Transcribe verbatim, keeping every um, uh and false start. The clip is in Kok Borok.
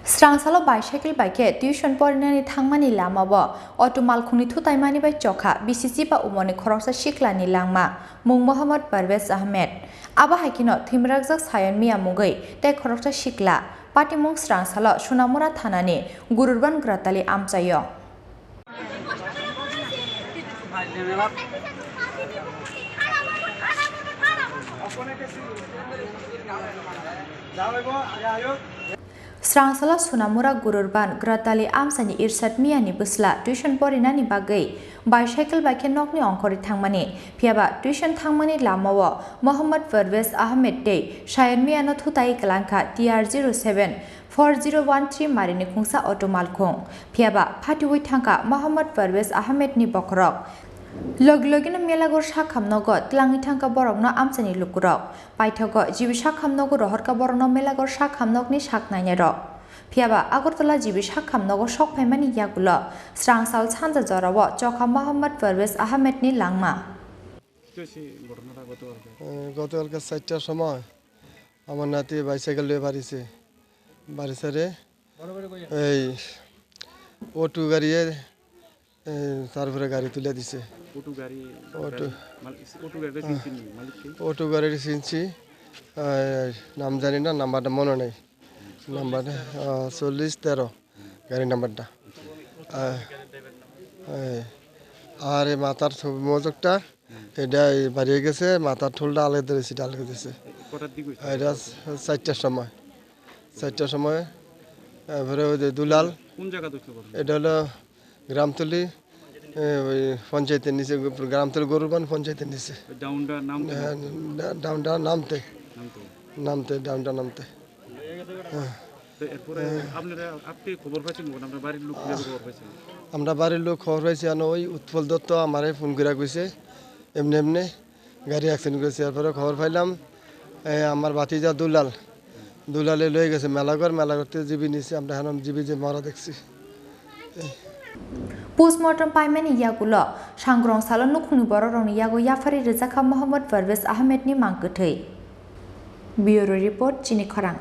Srangsalo bicycle bai khe tuition porinani thangmani lamao auto malkhungni thutaimani bai chokha B C C ba umorni khoroksa siklani langma, mung Mohammad Parvez Ahmed. Abo hai kheno thwimrakjak Sayon Mia mungwi tei khoroksa sikla, patimung Srangsalo Sonamura thanani Gururban Gratali amchaio. Srangsala Sonamura Gururban Gratali amchaini Irshad Miyani bwsla tuition porinani bagwi bicycle bai khe nokni ongkhorwi thangmani, phiyaba tuition thangmani lamao Mohammad Parvez Ahmed tei Sayon Miyano thutai kwlangkha T R zero seven four zero one three marini khungsa auto malkhung. Phiyaba phatiwi thangkha Mohammad Parvez Ahmedni bokhorok. Logi logino Melagor sakham nogo twlangwi thangkha borokno amchaini lukurok. Paithago G B sakham nogo rohorkha borokno Melagor sakham nokni sak nainairok. Phiyaba Agartala G B sakham nogo sok phaimani yagulo Srangsal sanja jorao chokha Mohammad Parvez Ahmedni langma. গতকালকে চারটার সময় আমার নাতি বাইসাইকেল নিয়ে বাড়িছে। বাড়ি ছেড়ে এই অটো গাড়িয়ে, এ, তারপরে গাড়ি তুলে দিছে। অটো গাড়ি, অটো। গাড়ি, মাল-, অটো গাড়িটা চিনছেন নি? মালিক কে? অটো গাড়িটা চিনছি, এ, নাম জানি না, নাম্বারটা মনে নেই। নাম্বারটা, আ, চল্লিশ তেরো গাড়ি নাম্বারটা। আ, এ, আর এই মাথার ছবি মজকটা, এটা এই বাড়িয়ে গেছে, মাথার ঠুলটা আলাদা রয়েছে, এটা আলাদা দিয়েছে। কটার দিকে হয়েছে? এটা চারটার সময়, চারটার সময়। তারপরে ওই যে দুলাল, কোন জায়গা দখল করেন? এটা হলো গ্রামতলি, এ, ওই পঞ্চায়েতের নিচে, গ্রামতলি গরুরবান পঞ্চায়েতের নিচে। ওই ডাউনটা নামতে? হ্যাঁ, ডা-, ডাউনটা নামতে। নামতে। নামতে, ডাউনটা নামতে। হ্যাঁ। তো এরপরে আপনারা, আপনি খবর পাইছেন কখন? আপনার বাড়ির লোক কিভাবে খবর পাইছেন? আমরা বাড়ির লোক খবর পাইছি, আর ওই উৎপল দত্ত আমারে ফোন করে কইছে, এমনি এমনি গাড়ি অ্যাক্সিডেন্ট করেছে। এরপরে খবর পাইলাম, এ, আমার ভাতিজা দুলাল, দুলালে লয়ে গেছে মেলাঘর, মেলাঘর থেকে জিবি নিছে, আমরা এখন জিবি যে মরা দেখছি। Postmortem paimani yagulo sangrong salo nukhungni bororokni yago yaphari rwjakha Mohammad Parvez Ahmedni mang kwthwi. Bureau Report, Chini Khorang.